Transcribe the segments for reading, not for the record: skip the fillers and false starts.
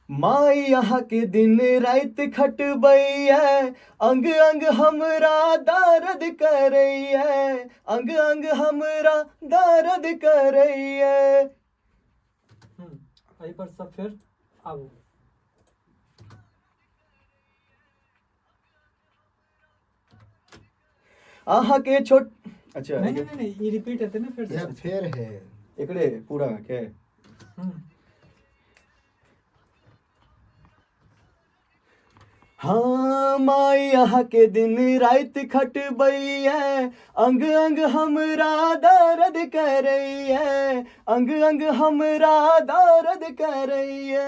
माई अहाँके दिन राति खटबैया, अंग अंग हमरा दर्द करैया, अंग अंग हमरा दर्द करैया। एहि पर सब फेर आबू। अहाँके छोट, अच्छा। नहीं नहीं नहीं, ई रिपीट हेतै ने फेर से। फेर है। एकरे पूरा के। हाँ, माई अहाँके दिन राति खटबैया, अंग अंग हमरा दर्द करैया, अंग अंग हमरा दर्द करैया।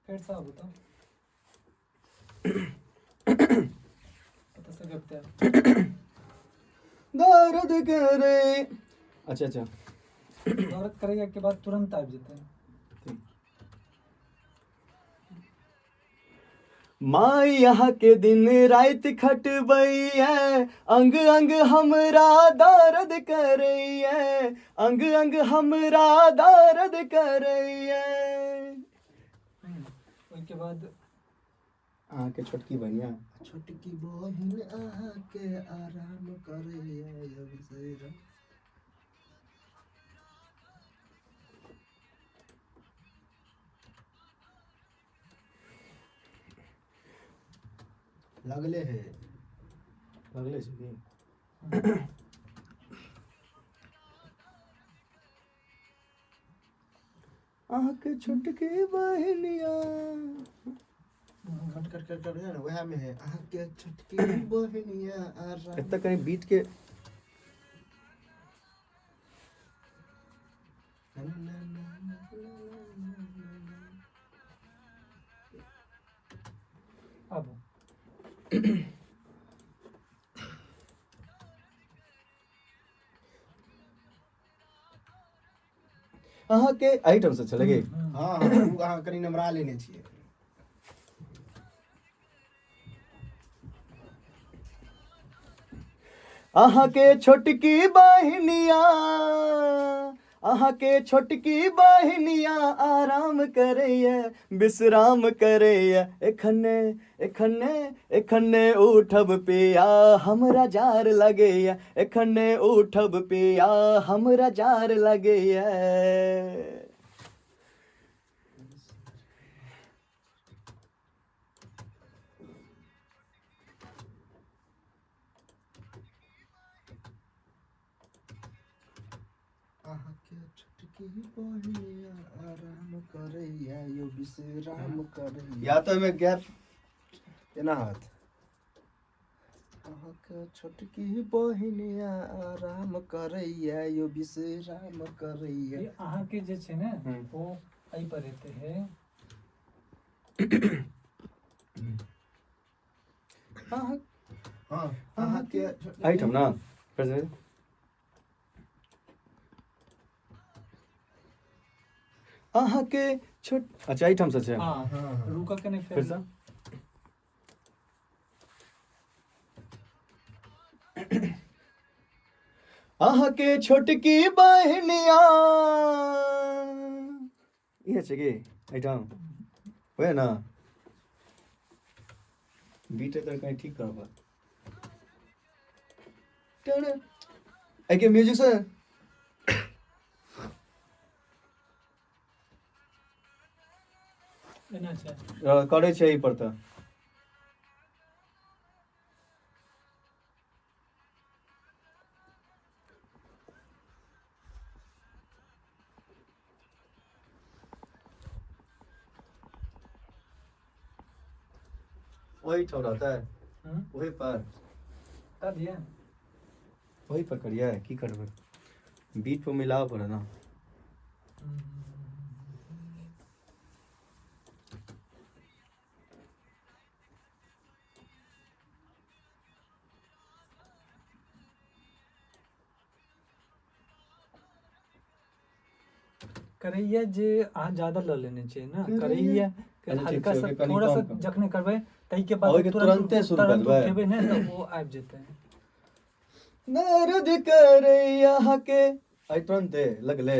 फेर से आबू तऽ कतऽ से गपते। दर्द करे, अच्छा अच्छा। दर्द करैया के बाद तुरंत आबि जेतै। माई अहाँके दिन राति खटबैया, अंग अंग हमरा दर्द करैया, अंग अंग हमरा दर्द करैया। ओहिके बाद अहाँके छोटकी बहिनिया, छोटकी बहिन अहाँके आराम करैया। लगले है। लगले छै की? अहाँके छोटकी बहिनिया। कट कट कट कट ने, वएह में है, अहाँके छोटकी बहिनिया आराम। एतऽ कनि बीट के। आबू। अहाँके एहिठाम से छलै की? हाँ हाँ, ओ अहाँ कनि नमरा लेने छियै। अहाँके छोटकी बहिनिया, अहाँके छोटकी बहिनिया आराम करैया, विश्राम करैया, एखने एखने एखने उठब पिया हमरा जार लगैया, एखने उठब पिया हमरा जार लगैया। अहाँके छोटकी बहिनिया आराम करैया यो विश्राम करैया। या तऽ ओहिमे गैप एना होत, अहाँके छोटकी बहिनिया आराम करैया यो विश्राम करैया। ई अहाँके जे छै ने, ओ एहि पर हेतै हे। अहाँ हाँ, अहाँके एहिठाम ने फेर से। अहाँके छोट, अच्छा, एहिठाम से छै। हाँ। हाँ। रुकऽ के नहि फेर। फेरसँ। अहाँके छोटकी बहिनिया, इहे छै की एहिठाम होए ने? बीट तऽ कहीं ठीक करऽ पड़त। एहिके म्यूजिक से। एना छै। करै छै एहि पर तऽ। वही ठाम रहतै। वही पर। कर दिए। वही पर करिए, की करबै? बीट पर मिलाबऽ पड़त ने। करैया जे अहाँ ज्यादा लऽ लेने छियै ने, करैया के अच्छा, ठीक हल्का छै, सा ओके, कनि थोड़ा सा कम कम। जखने करबै ताहिके बाद ओहिके तुरन्ते शुरू तुरन्त करबै। उठेबै ने तऽ ओ आबि जेतै। दर्द करैया अहाँके एहि तुरन्ते लगले।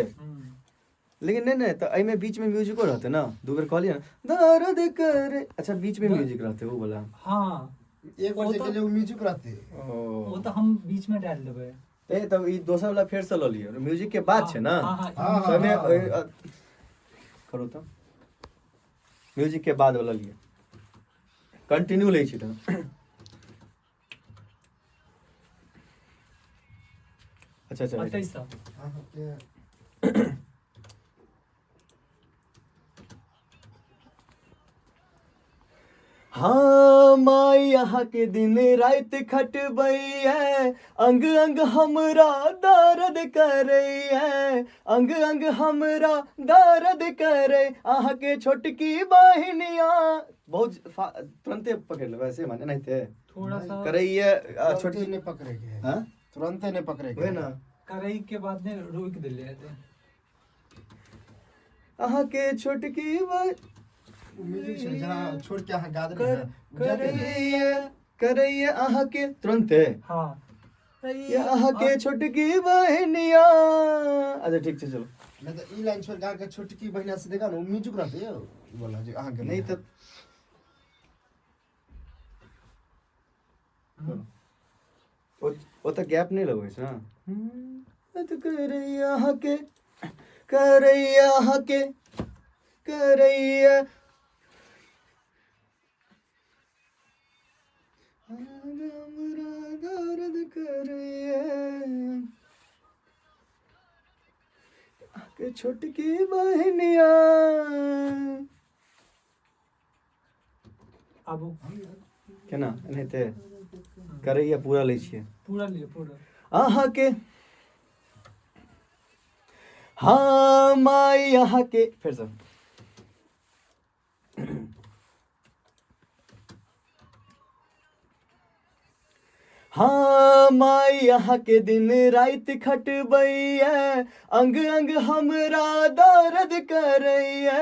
लेकिन नहि नहि, तऽ एहिमे बीचमे म्यूजिको रहतै ने, दू बेर कहलियै ने दर्द करे। अच्छा, बीचमे म्यूजिक रहतै ओ वाला। हाँ, एक बार ओ जे तऽ गेलै ओ म्यूजिक रहतै। ओ ओ तऽ हम बीचमे डालि देबै। ए तब ई दोसर वाला फेरसँ लऽ लिअ, म्यूजिक के बाद छै ने। हाँ हाँ। हाँ, तऽ एहिमे हाँ। करू तऽ म्यूजिक के बाद वाला लिअ, कंटिन्यू लै छी तऽ। अच्छा अच्छा। एतैसँ। अहाँके हाँ माई अहाँके दिन राति खटबैया, अंग अंग हमरा दर्द करैया, अंग अंग हमरा दर्द करै, अहाँके छोटकी बहिनिया। बहुत तुरन्ते पकड़ि लेबै से माने एनाहिते थोड़ा सा करैया आ तुरन्ते छोटकी नहि पकड़ैके है। हाँ, तुरन्ते नहि पकड़ैके वएह है। ने। करई के बाद ने रोकि देले हेतै। अहाँके छोटकी बहिन ओ म्यूजिक छै जेना छोड़ के अहाँ गा देलियै कर ने, जाते ने। करैया करैया अहाँके तुरन्ते। हाँ। ये अहाँके छोटकी बहिनिया। अच्छा ठीक छै, चलो। नहि तऽ ई लाइन छोड़ के अहाँके छोटकी बहिना से देखा ने, ओ म्यूजिक रहतै यौ ई वाला जे अहाँके नहि तऽ ओ ओ तऽ गैप नहि लगबै छै ने। तऽ करैया अहाँके करैया अहाँके करैया हमरा दर्द करैया अहाँके छोटकी बहिनिया। आबू। केना एनाहिते करैया पूरा लै छियै। पूरा लिअ, पूरा। अहाँके हाँ माई अहाँके फेरसँ। हाँ माई अहाँके दिन राति खटबैया, अंग अंग हमरा दर्द करैया,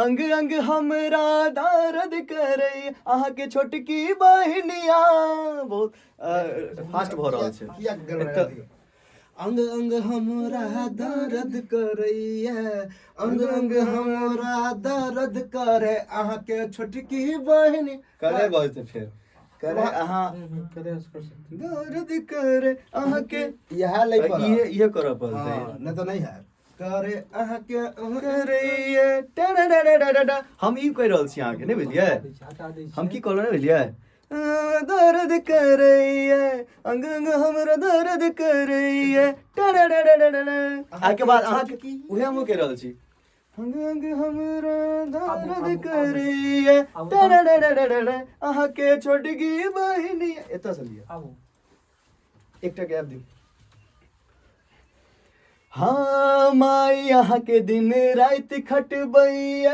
अंग अंग हमरा दर्द करैया, अहाँके छोटकी बहिनिया। बहुत फास्ट भऽ रहल छै। किया गड़बड़ा दियौ? अंग अंग हमरा दर्द करैया, अंग अंग हमरा दर्द करे, अहाँके छोटकी बहिन। करे भऽ जेतै फेर करे अहाँ करे कर सकते। दर्द करे अहाँके इएह लै पड़त। इहे इहे करऽ पड़तै। हाँ, नहि तऽ नहि हैत। करे अहाँके करैया टडडडडडा। हम ई कहि रहल छी अहाँके, नहि बुझलियै? हटा दै हम की छियै। कहलहुँ नहि बुझलियै? दर्द करैया अंग अंग हमरा दर्द करैया टडडडडडा। अहाँके बाद अहाँके उहे हमहूँ कहि रहल छी, अंग अंग हमरा दर्द आबू, करैया आबू तऽ। टडडडडडा, अहाँके छोटकी बहिनी। एतऽसँ लिअ। आबू। एकटा गैप दियौ। हाँ माई अहाँके दिन राति खटबैया,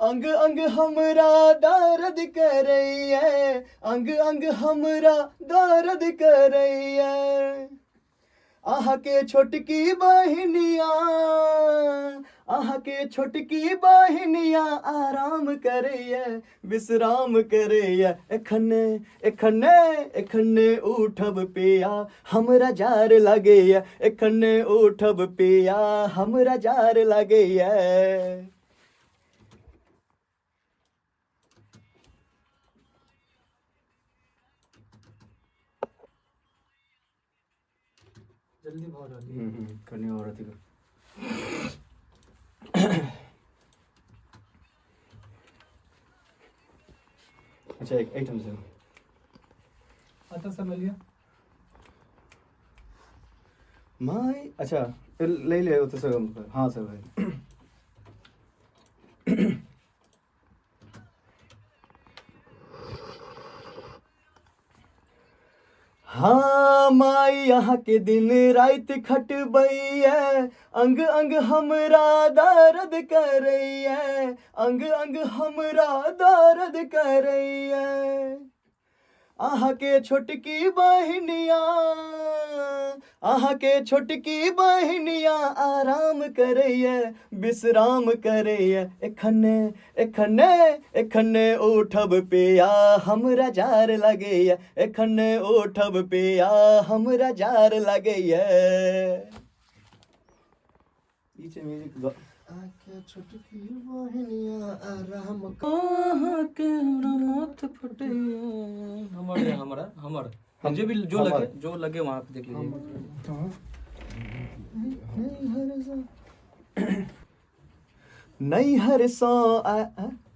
अंग अंग हमरा दर्द करैया, अंग अंग हमरा दर्द करैया, अहाँके छोटकी बहिनिया, अहाँके छोटकी बहिनिया आराम करैया, विश्राम करैया, एखने एखने एखने उठब पिया हमरा जार लगैया, एखने उठब पिया हमरा जार लगैया। जल्दी भऽ रहल यऽ। कनि आओर अथी करू। अच्छा, एक एहिठाम से। एतऽसँ लऽ लिअ। माय अच्छा लै ले ओतऽसँ। हाँ सर भाई। हाँ माई अहाँके दिन राति खटबैया, अंग अंग हमरा दर्द करैया, अंग अंग हमरा दर्द करैया, अहाँके छोटकी बहिनिया, अहाँके छोटकी बहिनिया आराम करैए, विश्राम करैए। एखने एखने एखने उठब पिया हमरा जार लगैए, एखने उठब पिया हमरा जार लगैए। ई छै म्यूजिक। आके छोटकी बहिनिया आराम अहाँके हमरा माथ फटैया। हमर या हमरा हमर जो भी जो हमर। लगे, जो लगे वहाँ पे देख लीजिए। नैहर सँ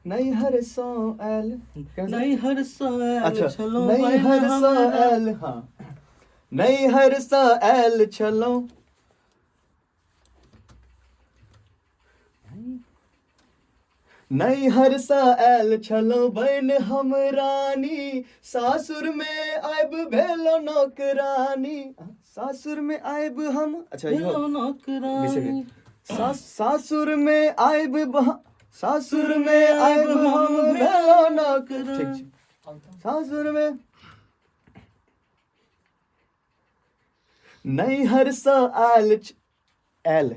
नैहर सँ आयल। नैहर सँ आयल अच्छा छलहुँ। नैहर सँ बहिन। आयल, हाँ, नैहर सँ आयल छलहुँ, नैहरसँ आयल छलहुँ बनि हम रानी, सासुरमे आबि भेलहुँ नौकरानी, सासुरमे आबि हम, अच्छा इहो नौकरानी। सासुरमे आबि, सासुरमे आबि हम भेलहुँ नौकर, ठीक छै, सासुरमे नैहरसँ आयल आयल,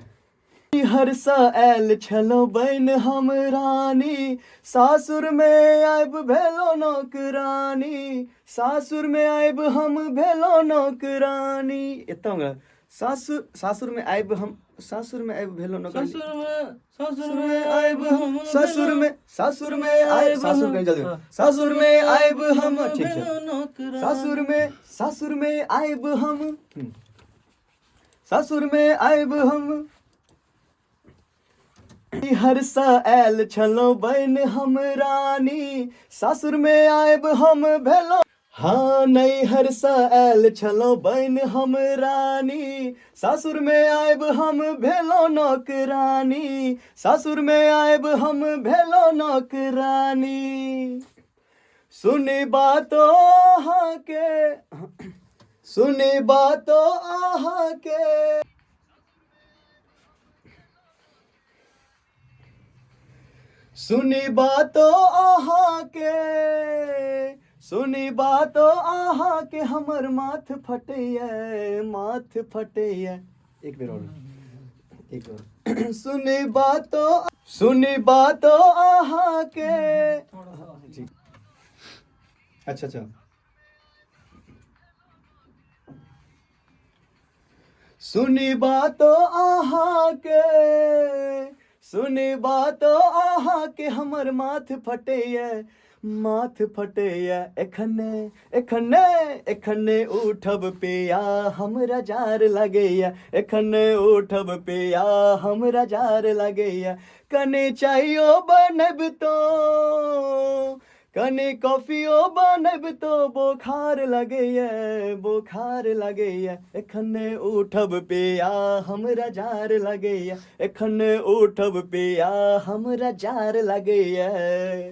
नैहरसँ आयल छलहुँ बनि हम रानी, सासुरमे आबि भेलहुँ नौकरानी, सासुरमे आबि हम भेलहुँ नौकरानी। एतऽ सासुर, सासुरमे आबि हम, सासुरमे आबि भेलहुँ नौकरानी। सासुरमे, सासुरमे सासुरमे आबि हम, सासुरमे, सासुरमे आबि, सासुर कनि जल्दी, सासुरमे आबि हम, ठीक छै, सासुरमे, सासुरमे आबि हम, सासुरमे आबि हम हरसँ आयल छलहुँ बनि हम रानी, सासुरमे आबि हम भेलहुँ, हाँ, नैहरसँ आयल छलहुँ बनि हम रानी, सासुरमे आबि हम भेलहुँ नौकरानी, सासुरमे आबि हम भेलहुँ नौकरानी। सुनी बातो अहाँके, सुनी बातो अहाँके, सुनी बातो अहाँके, सुनी बातो अहाँके हमर माथ फटैए, माथ फटैए। एक बेर और, एक बेर। सुनी बातो, सुनी बातो अहाँके। ठीक, अच्छा अच्छा। सुनी बातो अहाँके, सुनी बातो अहाँके हमर माथ फटैए, माथ फटैए। एखने एखने एखने उठब पिया हमरा जार लगैए, एखने उठब पिया हमरा जार लगैए। कने चाइयो बनब तो, कने कॉफियो बनब तो बोखार लगैए, बोखार लगैए। एखने उठब पिया हमरा जार लगैए, एखने उठब पिया हमरा जार लगैए।